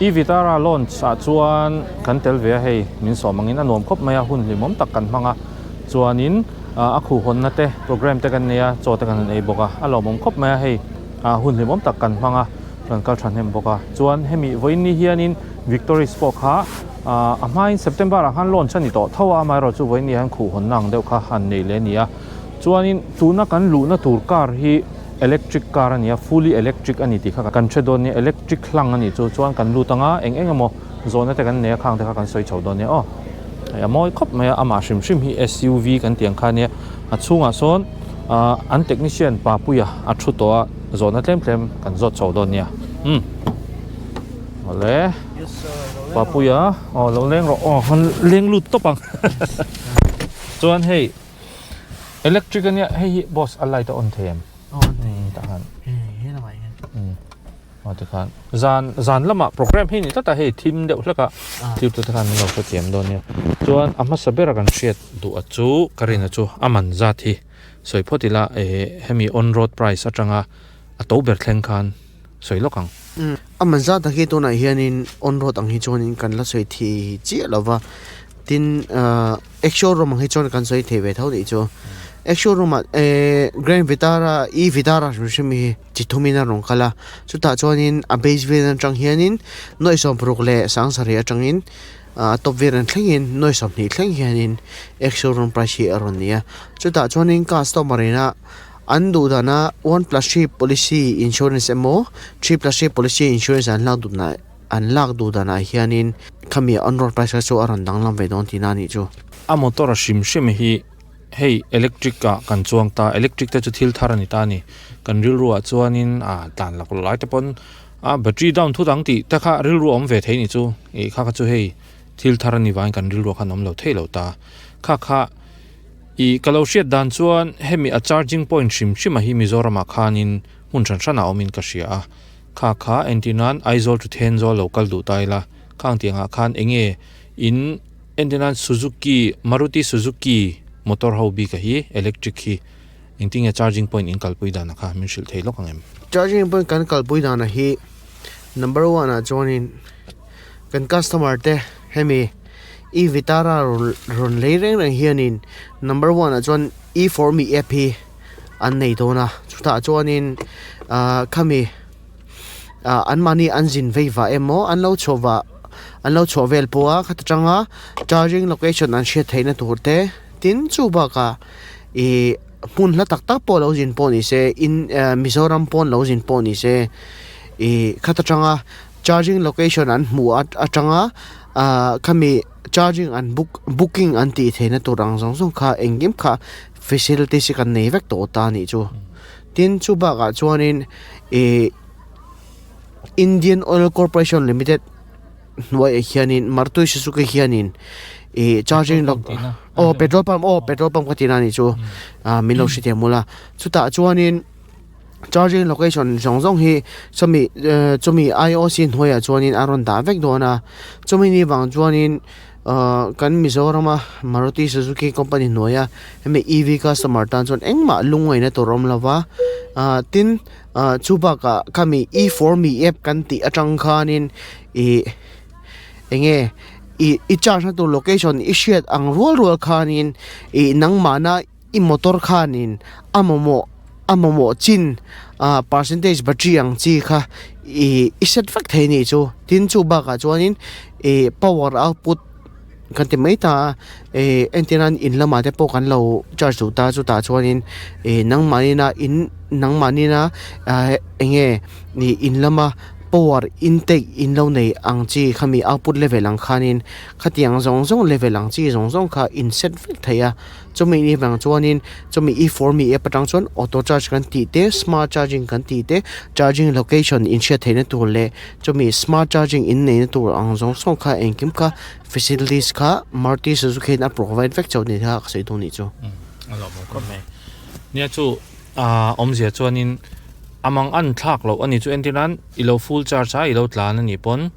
E Vitara launch ah chuan kan tel ve a hei min sawm angin a nuam khawp mai a hun hlimawm tak kan hmang a chuanin a khuhhawnna te program te kan nei a chaw te kan han ei bawk a a lawmawm khawp mai a hei hun hlimawm tak kan hmang a kan kal thahnem bawk a chuan hemi vawiin ni hianin Victoris pawh kha a hmain September ah khan launch a ni tawh tho a amaherawhchu vawiin ni hian khuhhawnna ang deuh kha han nei leh a ni a chuanin tuna kan luhna tur car hi electric car a ni a fully electric a ni tih kha kan hre dawn nia electric hlang a nih chu chuan kan lut anga eng eng emaw zawhna te kan nei a khang te kha kan sawi chho dawn nia aw hei a mawi khawp mai a amah hrim hrim hi S_U_V kan tih ang kha ania a chhungah sawn ahh an technician Papuia a thu tawh a zawhna tlem tlem kan zawt chho dawn nia umm awle Papuia aw lo leng rawh aw han leng lut tawp ang chuan hei. Electric ania hei hi boss a light a on thei em? On thei. Tah khan. He lamah hian. Umm aw tikhan zan zan lamah program hi ni tlat a hei thim deuh hlek a thil te khan min lo hrethiam dawn nia chuan a hmasa bera kan hriat duh a chu ka rin a chu a man zat hi sawi phawt ila eh hemi on road price atanga a to ber thleng khan sawi lawk ang. A man zat tak hi tunah hianin on road ang hi chuanin kan la sawi thei chiah lova tin ahh. Ex showroom ang hi chuan kan sawi thei ve tho tih chu ex showroom ah ehh Grand Vitara e Vitara hrim hrim hi chi thum in a rawn kal a chutah chuanin a base vel atang hianin nuaih sawm paruk leh sang sarih atangin ah top vel ang thlengin nuaih sawmhnih thleng hianin ex showroom price hi a rawn ni a chutah chuanin customer ina an duh dana one plus three policy insurance emaw three plus three policy insurance an lak duh na. An lak duh danah hianin khami on road price kha chu a rawn danglam ve dawn tihna a nih chu. A motor a hrim hrim hi hei electric ah kan chuang ta electric te chu thil thar a ni ta a ni kan rilru ah chuanin ah tlan lak lai te pawn a battery down thut ang tih te kha rilru a awm ve thei a ni chu ih kha kha chu hei thil thar a ni vangin kan rilru ah khan awm lo thei lo ta kha kha ih ka lo hriat dan chuan hemi a charging point hrim hrim ah hi Mizoram ah khanin hmun hran hran ah awmin ka hria a. Kha kha entir nan Aizawl to Thenzawl lo kal duh ta ila, khang tiang ah khan enge in entir nan Suzuki Maruti Suzuki motor ho bik a hi electric hi engtin nge charging point in kalpui dan a kha min hrilh thei lawk ang em? Charging point kan kalpui dan a hi number one ah chuanin kan customer te hemi e vitara rawn lei reng reng hianin number one ah chuan e for me app hi an nei dawn a chutah chuanin ahh khami ah anmahni an zin vei vah emaw an lo chhuah vah an lo chhuah vel pawh a khata tanga charging location an hriat theihna tur te tin chu bakah ih hmun hla tak tak pawh lo zin pawh ni se in ah Mizoram pawn lo zin pawh ni se ih khata tanga charging location an hmuh atanga ah khami charging an book booking an tih theihna tur ang zawng zawng kha engkim kha. Facilities hi kan nei vek tawh ta a nih chu. Tin chu bakah chuanin ih Indian Oil Corporation Limited hnuaiah hianin Maruti Suzuki hianin ih charging lo aw petrol pump aw petrol pump ka tihna a nih chu ah min lo hrethiam mawlh a chutah chuanin charging location zawng zawng hi chumi chumi I_O_C hnuaiah chuanin a rawn dah vek dawn a chumi ni vang chuanin. Ahh kan Mizorama Maruti Suzuki company hnuaia hemi E_V customer tan chuan engmah lungngaihna tur a awm lo va ah tin ah chu bakah khami E for me app kan tih atang khanin ih eng nge ih i charge na tur location i hriat ang rual rual khanin ih nangmahna i motor khanin a mamawh a mamawh chin ah percentage battery ang chi kha ih i set vek thei a nih chu tin chu bakah chuanin ih power output kan ti mai ta a ih entir nan in lamah te pawh kan lo charge duh ta chutah chuanin ih nangmahni na in nangmahni na ah eng nge ih in lama power intake in lo nei ang chi khami output level ang khanin khatiang zawng zawng level ang chi zawng zawng kha in set vek thei a. Chumi ni vang chuanin chumi e for me app atang chuan auto charge kan tih te smart charging kan tih te charging location in hriat theihna tur leh chumi smart charging in neihna tur ang zawng zawng kha engkim kha facilities kha Maruti Suzuki hian a provide vek chauh ni kha ka sawi dawn nih chu. A lawmawm khawp mai. Nia chu ah awmzia chuanin a mang an thlak loh a ni chu entir nan i lo full charge a i lo tlan a nih pawn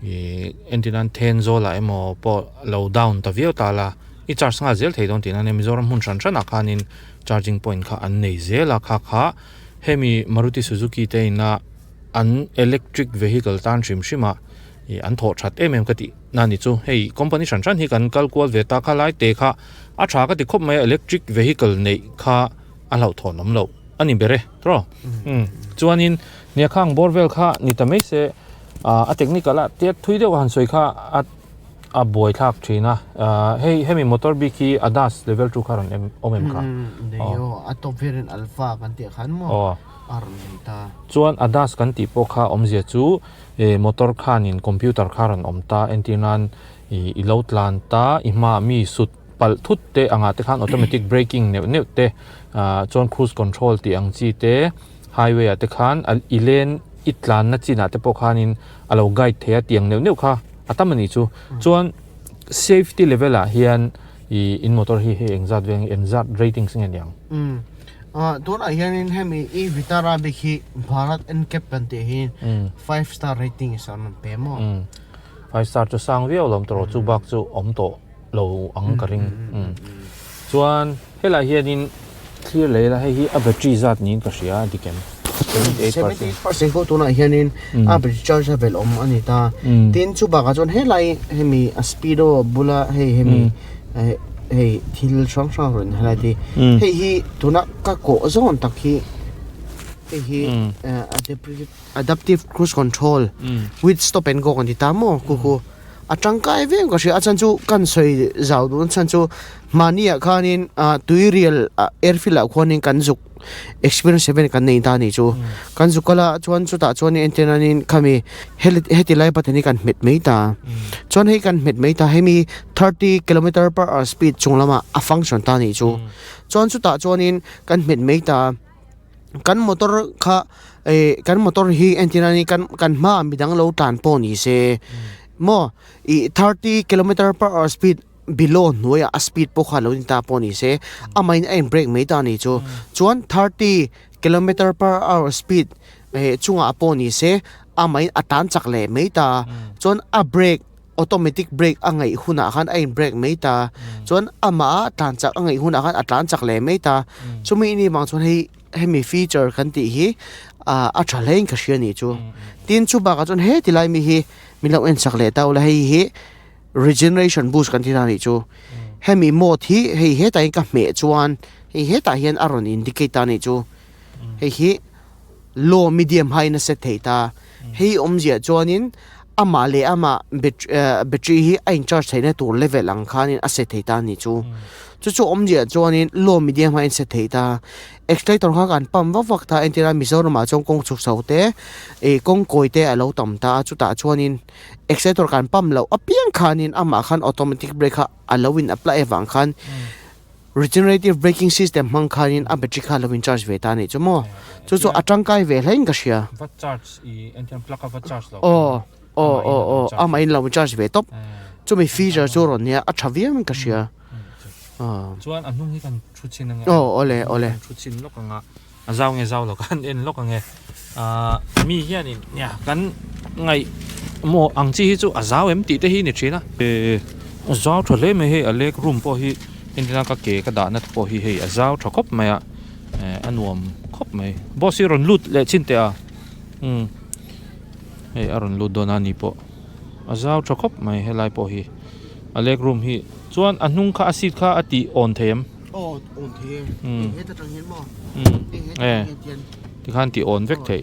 ih entir nan Thenzawl ah emaw pawh lo down ta viau ta la. I charge nghal zel thei dawn tihna ania Mizoram hmun hran hranah khanin charging point kha an nei zel a kha kha hemi Maruti Suzuki te ina an electric vehicle tan hrim hrim a. ih an thawh that em em ka tih na ni chu hei company hran hran hi kan kal kual ve ta kha lai te kha a tha ka ti khawp mai a electric vehicle neih kha a hlauhthawn awm loh a ni ber e tawh umm chuanin nia khang bawr vel kha ni ta mai se ah a technical a tiat thui deuh a han sawi kha a a buai thlak thin a ah hei hemi motor bik hi ADAS level two kha rawn em awm em kha a top verin alpha kan tih khan maw a rawn nei ta chuan ADAS kan tih pawh kha awmzia chu eh motor khanin computer kha rawn awm ta entir nan ih i lo tlan ta i hmaah mi sut palh thut te angah te khan automatic braking neuh neuh te ah chuan cruise control tih ang chi te highway ah te khan i len i tlanna chinah te pawh khanin a lo guide thei a tiang neuh neuh kha a tam a nih chu chuan safety level ah hian ih in motor hi hei engzat veng engzat ratings nge niang. Umm ah tunah hianin hemi e Vitara bik hi Bharat NCAP kan tih hi five star rating an rawn pe maw? Umm five star chu sang viau lo awm tawh rawh chu bak chu awm tawh lo ang ka ring chuan helai hianin thlir leh ila hei hi a battery zat niin ka hria a dik em 78 percent pawh tunah hianin a battery charge a velh awm a ni ta tin chu bakah chuan helai hemi a speedo bula hei hemi hei thil hrang hrang rawn helai te hei hi tuna ka kawh zawn tak hi hei hi adaptive cruise control with stop and go kan ti ta maw ku ku. A tangkai viau ka hria a chhan chu kan sawi zau duh a chhan chu mahni ah khanin ah tuirial ah airfield ah khuanin kan zuk experience seven kan nei ta a nih chu kan zuk kal a chuan chutah chuan entir nanin khami heti lai button hi kan hmet mai ta chuan hei kan hmet mai ta hemi 30 kilometer per hour speed chung lamah a function ta a nih chu chuan chutah chuanin kan hmet mai ta. Kan motor kha eh kan motor hi entir a ni kan kan hmaah midang lo tlan pawh ni se maw ih 30 kilometer per hour speed below hnuaiah a speed pawh kha lo ni ta pawh ni se amahin a in brake mai ta a ni chu chuan 30 kilometer per hour speed eh chungah pawh ni se amahin a tlan chak leh mai ta chuan a brake. Automatic brake a ngaih hunah khan a in brake mai ta chuan amah a tlan chak a ngaih hunah khan a tlan chak leh mai ta chumi ni vang chuan hei hemi feature kan tih hi ah a tha hlein ka hria nih chu tin chu bakah chuan heti lai mi hi min lo en chak leh ta ula hei hi regeneration boost kan ti ta nih chu hemi mode hi hei hetah hian ka hmeh chuan hei hetah hian a rawn indicate ta nih chu hei hi low medium high in a set thei ta hei awmzia chuanin. Amah leh amah battery hi a in charge theihna tur level ang khanin a set thei ta a ni chu. Chu chu awmzia chuanin low medium a in set thei ta. Accelerator kha kan pump vak vak ta entir a Mizoramah chuan kawng chhuk chho te ih kawng kawi te a lo tam ta a chutah chuanin accelerator kan pump loh apiang khanin amah khan automatic brake kha a lo in apply avang khan Regenerative braking system hmang khanin a battery kha a lo in charge ve ta a nih chu maw? Chu chu a tangkai ve hlein ka hria. Va charge i engtiang plug a va charge lo. Aw aw aw aw amah in lo in charge ve tawp. Chumi feature chu rawn nia a tha viau in ka hria. Chuan a hnung hi kan thu chhin ange. Aw awle awle. Kan thu chhin lawk anga a zau nge zau lo kan en lawk ange. Mi hianin nia kan ngaih maw ang chi hi chu a zau em tih te hi ni thin a. A zau tha hle mai hei a leg room pawh hi entirna ka ke ka dahna te pawh hi hei a zau tha khawp mai a a nuam khawp mai boss hi a rawn lut leh chin teh a umm hei a rawn lut dawn a ni pawh a zau tha khawp mai helai pawh hi a leg room hi chuan a hnung kha a seat kha a tih awn thei em. Aw awn thei e heta tang hian maw e tikhan tih awn vek theih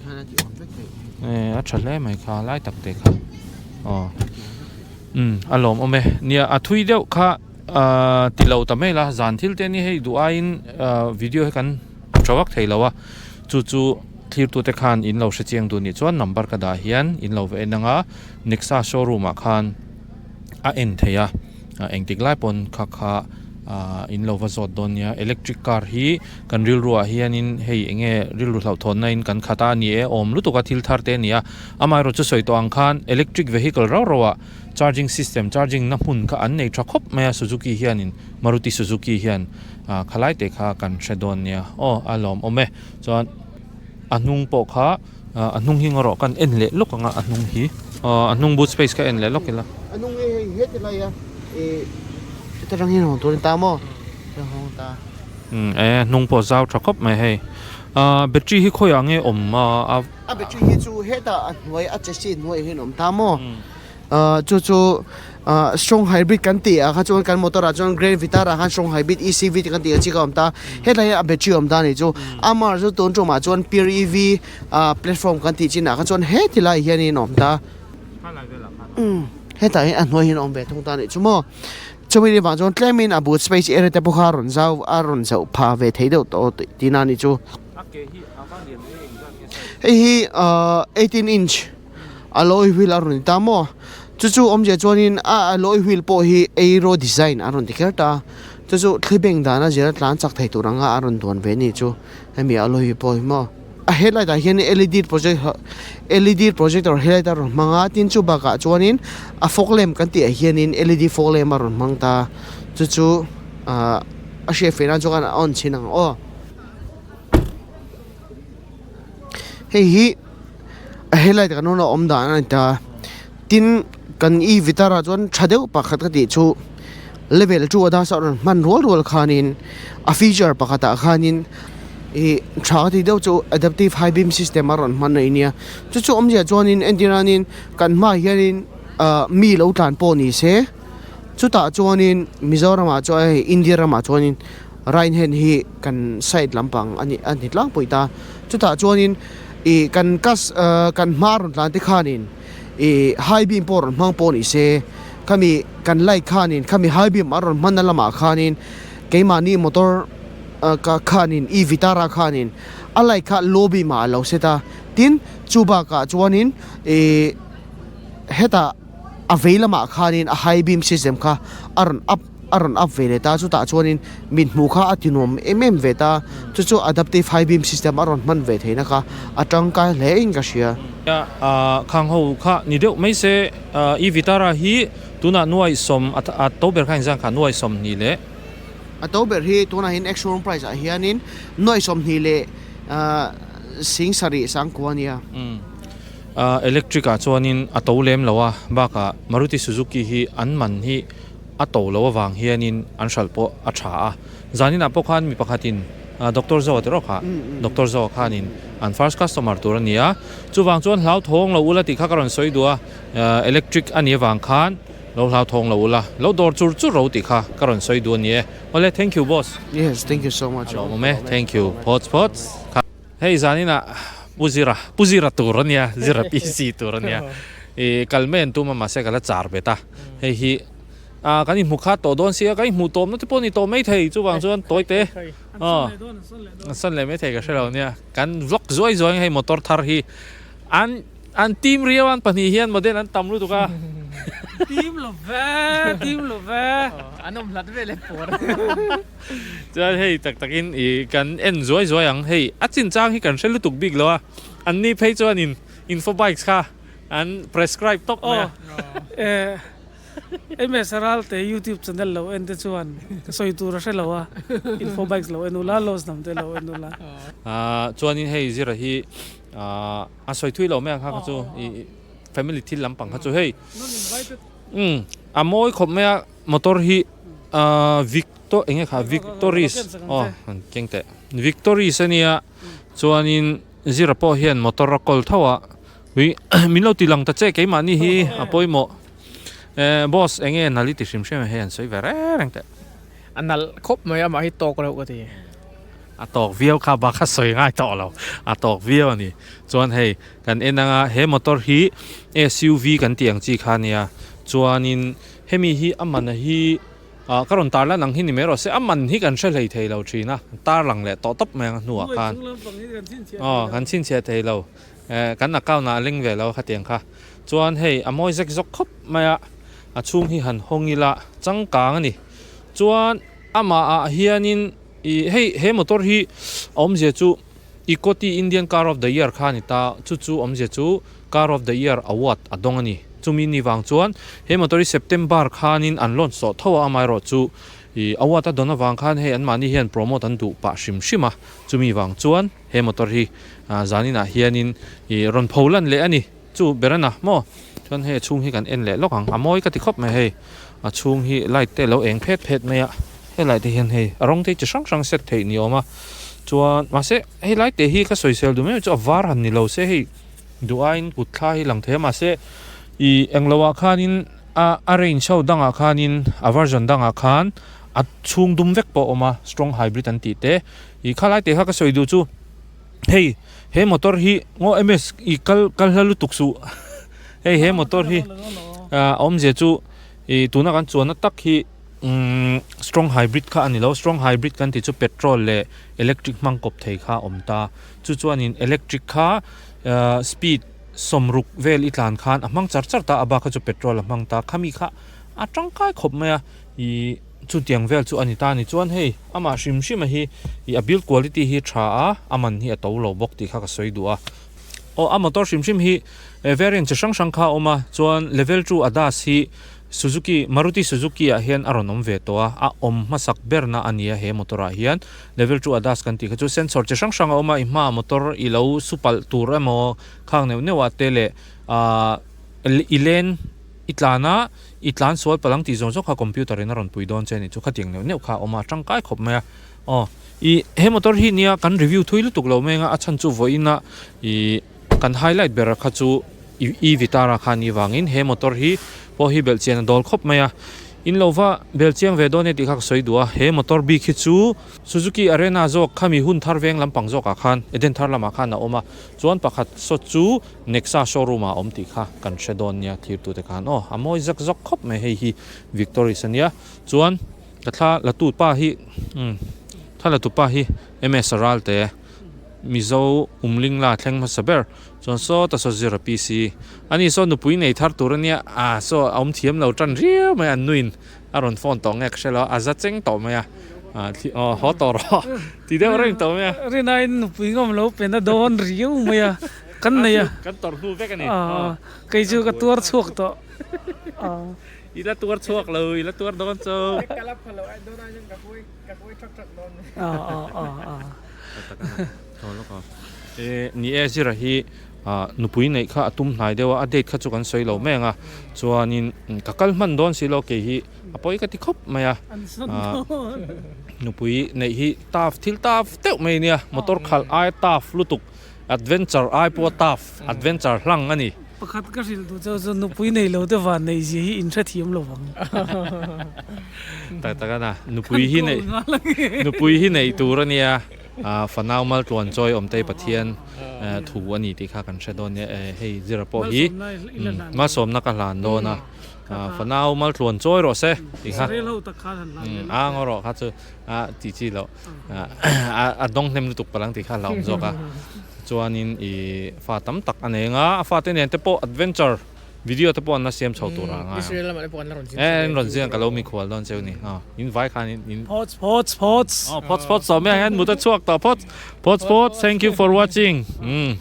e a tha hle mai kha lai tak te kha aw um a lawm awm e nia a thui deuh kha ah ti lo ta mai la zan thil te ni hei duh aiin ah video hi kan tha vak thei lo a chu chu thlir tu te khan in lo hre chiang duh nih chuan number ka dah hian in lo va en anga Nexa showroom ah khan a en thei a engtik lai pawn kha kha ah in lo va zawt dawn nia electric car hi kan rilru ah hianin hei eng nge rilru hlauhthawn na in kan khat a ni e awm lutuk a thil thar te a ni a amaherawh chu sawi tawh ang khan electric vehicle rau rau ah charging system charging na hmun kha an nei tha khawp mai a Suzuki hianin Maruti Suzuki hian ah khalai te kha kan hre dawn nia aw a lawm awm e chuan a hnung pawh kha. A hnung hi ngarawh kan en leh lawk ang a, a hnung hi. A hnung boot space kha en leh lawk ila. A hnung hi hei heti lai a, ih heta tang hian hawn tur a ni ta maw? Heta hawn ta. Umm e hnung pawh zau tha khawp mai hei. Battery hi khawiah nge awm a? A battery hi chu hetah a hnuai a chassis hnuaiah hian awm ta maw? Chu chu strong hybrid kan tih ah kha chuan kan motor ah chuan Grand Vitara ah khan strong hybrid E_C_V te kan tih ang chi kha a awm ta hetlai hian a battery a awm ta a nih chu amah chu tun tumah chuan pure E_V platform kan tih chinah kha chuan heti lai hianin a awm ta hetah hian a hnuai hian a awm ve thung ta a nih chu maw chumi ni vang chuan tlemin a boot space area te pawh kha a rawn zau a rawn zauh phah ve thei deuh tawh tihna a nih chu hei hi 18 inch. Alloy wheel a rawn ta maw chu chu awmzia chuanin a alloy wheel pawh hi aero design a rawn ti kher ta chu chu thli beng dana zira tlan chak thei tur anga a rawn duan ve a ni chu hemi alloy wheel pawh hi maw a headlight ah hian L_E_D project L_E_D projector headlight a rawn hmang a tin chu bakah chuanin a fog lamp kan tih ah hianin L_E_D fog lamp a rawn hmang ta chu chu ahh a hriat feh nan chuan a on chhin ang aw. Hei hi a headlight kan rawn awm dan a ni ta tin kan e vitara chuan tha deuh pakhat ka tih chu level two a dasa rawn hman rual rual khanin a feature pakhatah khanin ih tha ka tih deuh chu adaptive high beam system a rawn hman a nia chu chu awmzia chuanin entir anin kan hmaah hianin ah mi lo tlan pawh ni se chutah chuanin Mizoramah chuan hei India ramah chuanin. Right hand hi kan side lampang a ni a ni tlangpui ta chutah chuanin ih kan cus ah kan hma rawn tlan te khanin ih high beam pawh rawn hmang pawh ni se khami kan light khanin khami high beam a rawn hmanna lamah khanin keimahni motor ah ka khanin e vitara khanin a light kha low beam ah a lo set a tin chu bakah chuanin ih hetah a vei lamah khanin a high beam system kha a rawn up a rawn up ve leh ta chutah chuanin mit hmuh kha a ti nuam em em ve ta chu chu adaptive high beam system a rawn hman ve theihna kha a tangkai hle in ka hria. Nia khang ho kha ni deuh mai se i vitara hi tunah nuai sawm a to ber kha engzang kha nuai sawmhnih leh. A to ber hi tunah hian ex showroom price ah hianin nuai sawmhnih leh sing sarih sangkua a nia. Electric ah chuanin a to lem lo a bakah Maruti Suzuki hi an man hi a to lo avang hianin an hralh pawh a tha a, zaninah pawh khan mi pakhatin Doctor Zoa te rawh kha Doctor Zoa khanin an first customer tur a ni a, chuvang chuan hlauthawng lo ula tih kha ka rawn sawi duh a, electric a nih avang khan lo hlauthawng lo ula, lo dawr chur chur ro tih kha ka rawn sawi duh a ni e. Awle thank you boss. Yes, thank you so much. A lawmawm e, thank you. Phawts phawts. Hei zaninah Pu Zira, Pu Zira tur a nia, Zira PC tur a nia. I kal mai an tum a mahse ka la char bet a. Hei hi ah kan inhmu khat tawh dawn sia, kan inhmuh tawpna te pawh a ni tawh mai thei chuvang chuan tawi te aw an sawn leh mai thei ka hre lo nia. Kan vlog zuai zuai ang hei motor thar hi an an team riau an pahnih hian model an tam lutuk a. Team lo ve, team lo ve. An awm hlat vel e pawr. Chuan hei tak takin ih kan en zuai zuai ang hei a chinchang hi kan hre lutuk bik lo a an ni phei chuan in info bikes kha an prescribe tawp mai a. Aw eh MS Ralte youtube channel lo en te chuan ka sawi tur a hre lo a info bikes lo en ula loss lam te lo en ula. Ah chuanin hei zira hi ah a sawi thui lo mai ang kha kha chu ih family thil lampang kha chu hei umm a mawi khawp mai a. Motor hi ahh Victo eng nge kha Victoris aw han keng teh Victoris a nia chuanin zira pawh hian motor a kawl tho a ui min lo ti lang ta che keimahni hi a pawimawh eh boss eng nge nal i ti hrim hrim hei an sawi ve reng reng teh. A nalh khawp mai amah hi tawk reuh ka ti. A tawk viau kha bak a sawi ngai tawh lo a tawk viau a ni chuan hei kan en anga he motor hi S_U_V kan tih ang chi kha a nia chuanin. Hemi hi a man hi ah ka rawn tar lan ang hi ni mai rawh se, a man hi kan hre hlei thei lo thin a, tar lang leh tawh tawp mai ang a hnuah khan aw kan chhinchhiah thei lo eh kan account ah a leng ve lo khatiang kha chuan hei a mawi zek zawk khawp mai a, a chhung hi han hawng ila changkang a ni chuan amah ah hianin ih hei he motor hi a awmzia chu Equity Indian Car of the Year kha a ni ta chu chu awmzia chu Car of the Year award a dawng a ni. Chumi ni vang chuan he motor hi September khanin an launch tawh tho a, amaherawh chu ih award a dawn avang khan hei anmahni hian promote an duh pah hrim hrim a, chumi vang chuan he motor hi zaninah hianin ih rawn pho lan leh a ni. Chu Berana maw? Chuan hei a chhung hi kan en leh lawk ang, a mawi ka ti khawp mai hei, a chhung hi light te a lo eng phet phet mai a, helai te hian hei a rawng te hi chi hrang hrang set theih ni awm a, chuan mahse hei lai te hi ka sawisel duh mai chu a var han ni lo se hei. Duh aiin kut thla hi lang thei a mahse I englo ah khanin a a range ho dangah khanin a version dangah khan a chhung dum vek pawh a awm a strong hybrid an tih te ih khalai teh kha ka sawi duh chu hei he motor hi ngaw ms ih kal kal hla lutuk suh hei he motor hi ah a awmzia chu ih tuna kan chuanna tak hi umm strong hybrid kha a ni lo strong hybrid kan tih chu petrol leh electric hmang kawp thei kha a awm ta chu chuanin electric kha ah speed. Sawmruk vel i tlan khan a hmang char char ta, a bak kha chu petrol a hmang ta, khami kha a tangkai khawp mai a, ih chutiang vel chu a ni ta a ni. Chuan hei amah hrim hrim a hi ih a build quality hi tha a, a man hi a to lo bawk tih kha ka sawi duh a. Aw a motor hrim hrim hi variant chi hrang hrang kha a awm a, chuan level 2 ADAS hi Suzuki, Maruti Suzuki ah hian a rawn awm ve tawh a, a awm hmasak berna a ni a he motor ah hian. Level 2 ADAS kan tih kha chu sensor chi hrang hrang a awm a, i hmaah motor i lo su palh tur emaw khang neuh neuh ah te leh ahh i len i tlan a, i tlan sual palh ang tih zawng zawng kha computer in a rawn pui dawn che a nih chu khatiang neuh neuh kha a awm a, a tangkai khawp mai a. Aw i he motor hi nia kan review thui lutuk lo meng a, a chhan chu vawiin a ih kan highlight ber kha chu i Vitara kha a nih vangin he motor hi pawh hi belhchian a dawl khawp mai a, in lo va belchiang ve dawn e tih kha ka sawi duh a, he motor bik hi chu Suzuki Arena zawk khami hun thar veng lampang zawkah khan Eden thar lamah khan a awm a, chuan pakhat saw chu Nexa showroom ah a awm tih kha kan hre dawn nia thirtute khan aw a mawi zak zawk khawp mai hei hi Victoris a nia chuan ka thla la tu pa hi umm thla la tu pa hi MS Ralte. Mizo Umlingla thleng hmasa ber chuan saw ta saw zira PC ani saw nupui nei thar tur ania ah saw a awm thiam lo tan riau mai a nuin a rawn phone tawh nge ka hre lo a za cheng tawh mai a ah aw haw tawh rawh ti deuh reng tawh mai a. Rinain nupui ngawm lo pe na dawn riau mai a kan nei a. Kan tawrh hnu vek a ni. Aw kei chu ka tuar chhuak tawh. I la tuar chhuak lo i la tuar dawn chu. Ka la pha lo a dawn ai chuan ka huai ka huai thak thak dawn. Aw aw aw aw. Ni e Zira hi nupui neih kha a tum hnai deuh a, a date kha chu kan sawi lo mai ang a, chuanin ka kal hman dawn si lo kei hi a pawi ka ti khawp mai a, nupui neih hi tough thil tough deuh mai ania, motor khalh aia tough lutuk, adventure ai pawha tough, adventure hlang a ni. Pakhat ka hrilh duh chu chu nupui nei lo te van neih zia hi in hrethiam lo vang. Tak tak a na, nupui hi neih nupui hi neih tur a nia, fanau mal tluan chawi awmtei Pathian thu a ni tih kha kan hre dawn nia, hei zira pawh hi malsawmna ka hlan dawn a, fanau mal tluan chawi rawh se tih kha a ngaw rawh kha chu a tih chi loh. A dawng hnem lutuk palh ang tih kha a hlauhawm zawk a. Chuanin ih fa tam tak a nei anga a fate nen te pawh adventure video te pawh an la siam chho tur a ngai ang. E an rawn zin ang ka lo mikhual dawn cheu ni. Aw in vai khan in in. Phawts phawts phawts. Aw phawts phawts sawm e hian mut a chhuak tawh phawts phawts phawts thank you for watching. Umm.